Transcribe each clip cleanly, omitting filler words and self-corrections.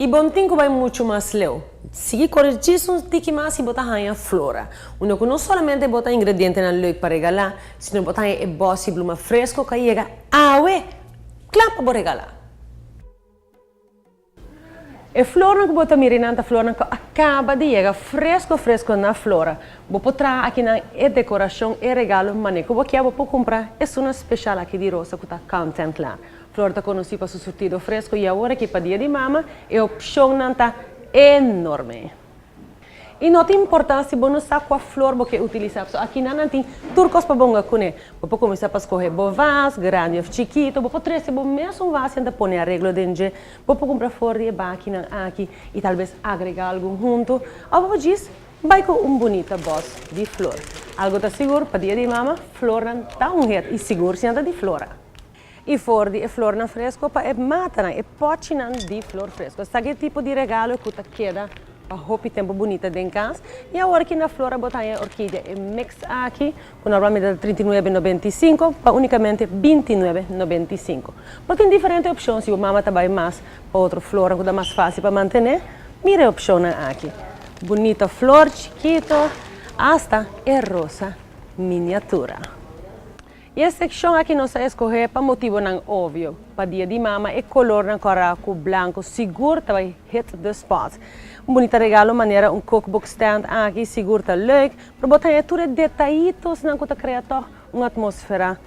I bo no tin ku bai muchu mas leu. Sigui kore djis un tiki mas i bo ta haña Flora, unda ku no solamente bo ta ingredientenan leuk pa regalá, sino bo ta haña e bòs di bluma fresko ku a yega awe kla pa bo regalá. E flornan ku bo ta mira einan ta flornan ku a kaba di yega fresko fresko na Flora. Bo por traha akinan e dekorashon, e regalo manera ku bo kier. Bo por kumpra esunnan speshal aki di rosa ku ta content la. Flor ta konosí pa su surtido fresko i awor aki pa Dia di Mama e opshonnan ta enorme. I no ta importá si bo no sa kua flor bo ke utilisá, pasobra akinan nan tin tur kos pa bonga kuné. Bo por kuminsá pa skohe bo vas, grandi òf chikitu, bo por trese bo mesun vas i nan ta pone areglo den dje. Bo por kumpra for di e bakinan aki i talbes agregá algun huntu, òf bo por djis bai ku un bunita bòs di flor. Algu ta sigur, pa Dia di Mama, flornan ta un het i sigur si nan ta di flora. I for di e flornan fresco pa e matanan, e pochinan di flor fresco. Esaki e tipo di regalo cu ta keda pa hopi tempo bunita den cas. I awor ki na flor a bota haña e orkidia e mix aki, cu normalmente ta 39,95 pa unicamente 29,95. Por tin diferente opcion si bo mama ta bay mas pa otro flornan cu ta mas facil pa mantene, mira e opcionnan aki. Bunita flor chikito hasta e rosa miniatura. I e sekshon aki nos a eskohé pa motibonan obvio. Pa Dia di Mama e kolornan kòrá ku blanku sigur ta bai hit the spot. Un bunita regalo manera un cookbook stand aki sigur ta leuk, pero bo ta haña tur e detayitosnan ku ta krea tòg un atmosfera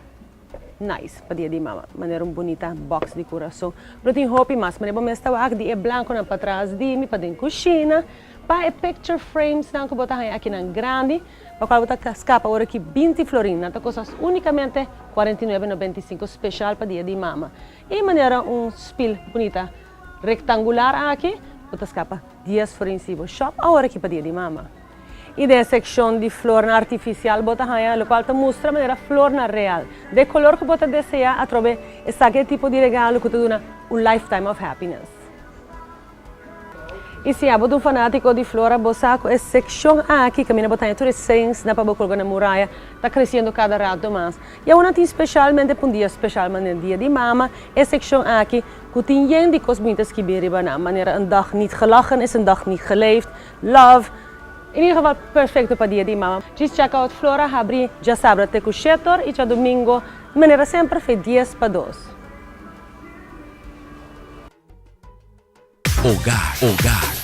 nice pa Dia di Mama, manera un bunita box di kurason. Pero tin hopi mas, manera bo mes ta wak di e blankunan patras di mi pa den kushina, pa e picture framesnan ku bo ta haña akinan grandi. Pa cual bo ta scapa ora ki 20 florin, nan ta costa unicamente 49,95 special pa dia di mama. Y manera un spiel bunita rectangular aki, bo ta scapa 10 florin si bo shop awor aki pa dia di mama. Y den e seccion di flornan artificial bo ta haya locual ta mustra manera flornan real. De color cu bo ta desea atrobe esaki e tipo di regalo cu ta duna un lifetime of happiness. I si abo ta un fanátiko di flora, bo sa ku e sekshon aki kaminda bo ta haña tur e sensnan pa bo kolga na muraya ta kresiendo kada rato mas. I awor nan tin speshalmente pa un dia speshal manera Dia di Mama, e sekshon aki ku tin yen di kos bunita skibí riba nan, manera Een dag niet gelachen is een dag niet geleefd, Love. In ieder geval perfekto pa Dia di Mama. Djis check out Flora habrí djasabra te ku shetor i djadumingo manera semper fe dies pa dos. Hogar, hogar.